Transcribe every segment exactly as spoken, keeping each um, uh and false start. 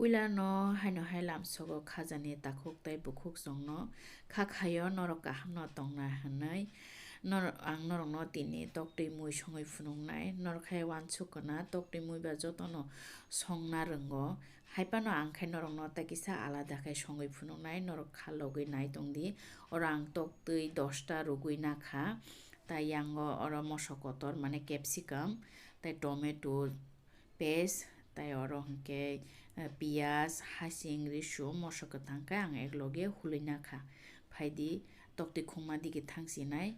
Puila no haino hai lamsogo khajani takhuk tei bukhuk chwngno kha khaio norok kaham no tongna hwnwi. Nor-, ang norokno tini toktwi mui songwi phunuknai. Norok hai uansuk kana toktwi mui ba jotono songna rwngo. Hai phano ang khai norokno tei kisa alada khai songwi phunuknai, norok kha logwi nai tongdi. Oro ang toktwi dosta rwgwi nakha. Tai yango oro moso kotor mane capsicum, tai tomato paste, tai oro hwnkhe, eh, piyaj, hasing, risu, moso kwthang khe ang ekloge hulwi nakha. Phaidi toktwi khungma digi thangsinai.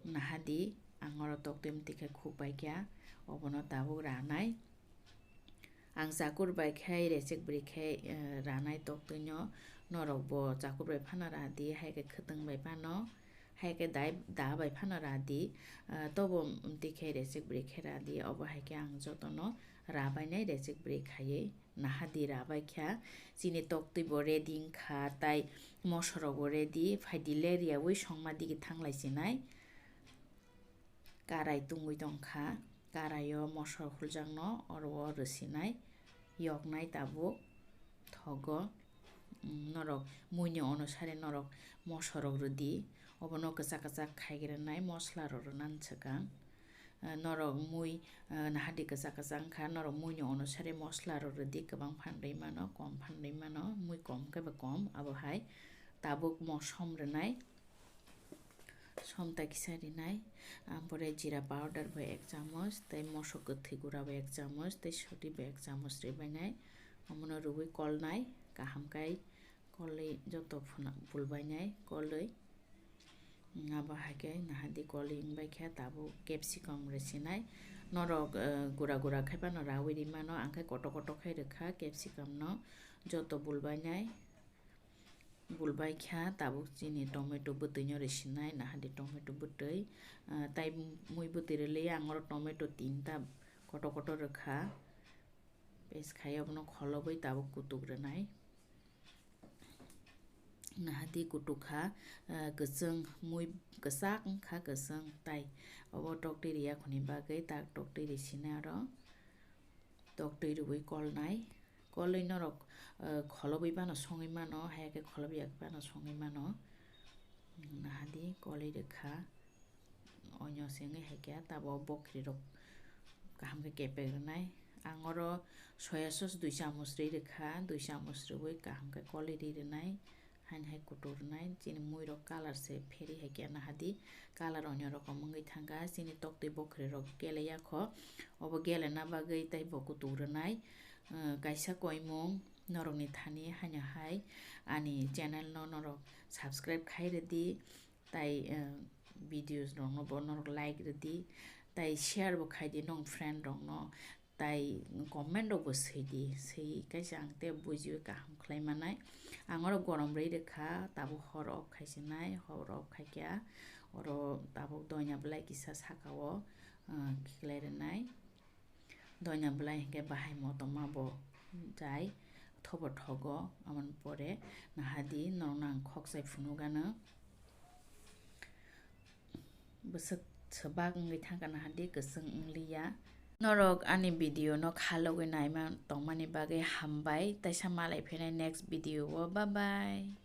Nahadi, ang oro toktwi mtwi khe khukbai kha, obono tabuk ranai. Ang chakur bai khai rechek bwrwi khai, eh, ranai toktwino, norokbo chakur bai phano radi, hai khe khwtwng bai phano, hai khe dai, da bai phano radi, eh, tobo mtwi khai rechek bwrwi khai radi, obo hai khe ang jotono rabainai rechek bwrwi khaiwi. Nahadi rabai kha, chini toktwi bo ready wngkha, tai mosorok bo ready, phaidi le riyaui songma digi thanglai sinai. Karai tungwi tongkha, karaio mosor huljakno oro o rwsinai, yoknai tabuk thogo. Mm, norok muini onusare norok mosorok rwdi, obono kwchak kwchak khaigrwnai, moslarok rwna swkang. Ah, norok mui, ah, nahadi kwchak kwchak wngkha, norok muini onusare moslarok rwdi, kwbang phan rwi mano, kom phan rwi mano, mui kom khe bo kom, abo hai tabuk mo som rwnai, som ta kisa rinai, ampore jeera powder bai ek chamoch, tei moso kwthwi gura bai ek chamoch, tei soti bai ek chamoch ribainai, omono rwui kolnai, kaham kai kolwi joto phuna-, bulbainai kolwi. Abo hai khe nahadi kolwi wngbai khe tabuk capsicum rwsinai. Norok, eh, gura gura khai phano raui ri mano, ang khe kotor kotor khai rwkha capsicum no. Joto bulbainai, bulbai kha tabuk chini tomato bwtwi no rwsinai, nahadi tomato bwtwi, eh, tai mui bwtwi rwli ang oro tomato tinta kotor kotor rwkha. Paste khai obono kholobwi tabuk kutuk rwnai. Nahadi kutuk kha, ah, kwchwng mui kwchak wngkha kwchwng tai. Obo toktwi riya khoni bagwi tak toktwi risinai oro. Toktwi rwui kolnai. Kolwi norok, ah, kholobwi phano songwi mano, haya khe kholobya phano songwi mano. Nahadi kolwi rwkha. Onyo se wngwi hai khe tabuk bokhri rok kaham khe kepek rwnai. Ang oro soya sauce dui chamoch rwi rwkha, dui chamoch rwui kaham khe kolwi ri rwnai, haino hai kutuk rwnai. Chini mui rok colour se pheri hai khe nahadi colour onyo rokom wngwi thangkha. Chini toktwi bokhri rok geleya kho, obo gelena bagwi tei bo kutuk rwnai. Kaisa koimung norokni thani haino hai ani channel no norok subscribe khai rwdi. Tai, eh, videos rokno bo norok like rwdi, tai share bo khaidi nong friend rokno, tai comment rok bo swidi, swi kaisa ang tei bujiwi kaham khlai manai. Ang oro gorom rwi rwkha, tabuk hor off khaisinai, hor off khaikha, oro tabuk doina belai kisa sakao, eh, khiklai rwnai. Doina belai hinkhe bahai motoma bo jai thobo thogo, aboni pore nahadi norokno ang khokchai phunukgano. Bwswk swbak wngwi thangkha nahadi kwchwng wngliya. Norok ani video no khalogwi naima tongmani bagwi hambai, taisa malai phinai next video o, bye bye.